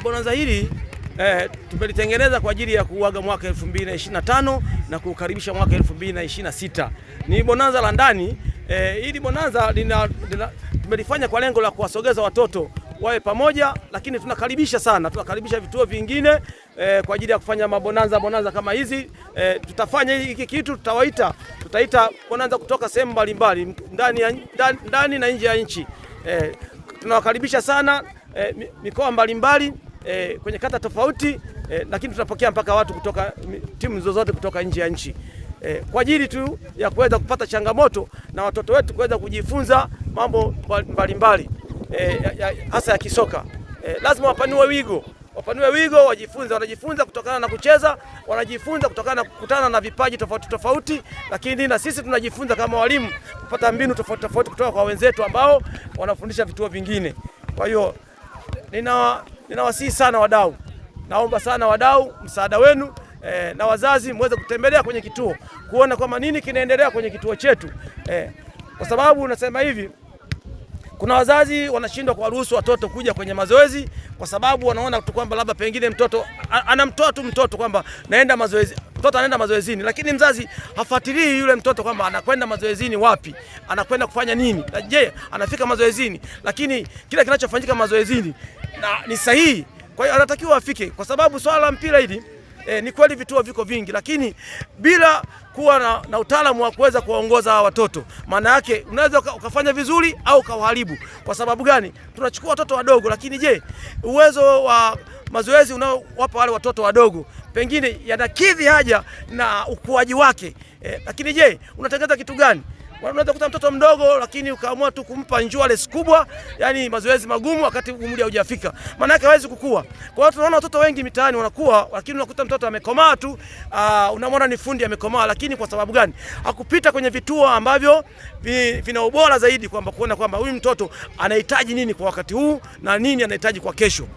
Bonanza hili tumelitengeneza kwa ajili ya kuuaga mwaka 2025 na kuukaribisha mwaka 2026. Ni bonanza la ndani. Hili bonanza tumelifanya kwa lengo la kuwasogeza watoto wawe pamoja, lakini tunakaribisha sana, tunakaribisha vituo vingine kwa ajili ya kufanya mabonanza bonanza kama hizi. Tutafanya hiki kitu, tutaita bonanza kutoka sehemu mbalimbali ndani na nje ya nchi. Tunawakaribisha sana mikoa mbalimbali kwenye kata tofauti lakini tunapokea mpaka watu kutoka timu zozote kutoka nje ya nchi kwa ajili tu ya kuweza kupata changamoto na watoto wetu kuweza kujifunza mambo mbalimbali hasa ya kisoka. Lazima wapanue wigo, wajifunze. Wanajifunza kutokana na kucheza, wanajifunza kutokana na kukutana na vipaji tofauti tofauti, lakini na sisi tunajifunza kama walimu kupata mbinu tofauti tofauti kutoka kwa wenzetu ambao wanafundisha vituo vingine. Kwa hiyo ninawasihi sana wadau, naomba sana wadau msaada wenu na wazazi muweze kutembelea kwenye kituo kuona kwamba nini kinaendelea kwenye kituo chetu kwa sababu nasema hivi, kuna wazazi wanashindwa kuwaruhusu watoto kuja kwenye mazoezi kwa sababu wanaona tu kwamba labda pengine mtoto anamtoa tu mtoto kwamba naenda mazoezi, mtoto anaenda mazoezini, lakini mzazi hafuatilii yule mtoto kwamba anakwenda mazoezini wapi, anakwenda kufanya nini, na je, anafika mazoezini, lakini kile kinachofanyika mazoezini na ni sahihi. Kwa hiyo anatakiwa afike, kwa sababu swala la mpira hili ni kweli vituo viko vingi, lakini bila kuwa na utaalamu wa kuweza kuwaongoza hawa watoto, maana yake unaweza ukafanya vizuri au ukawaharibu. Kwa sababu gani? Tunachukua watoto wadogo, lakini je, uwezo wa mazoezi unaowapa wale watoto wadogo pengine yanakidhi haja na ukuaji wake lakini je, unatengeneza kitu gani? Unaweza kukuta mtoto mdogo lakini ukaamua tu kumpa endurance kubwa, yani mazoezi magumu wakati umri haujafika, maana yake hawezi kukua. Kwa hiyo tunaona watoto wengi mitaani wanakuwa, lakini unakuta mtoto amekomaa tu, unamwona ni fundi amekomaa, lakini kwa sababu gani? Hakupita kwenye vituo ambavyo vina ubora zaidi, kwamba kuona kwamba huyu mtoto anahitaji nini kwa wakati huu na nini anahitaji kwa kesho.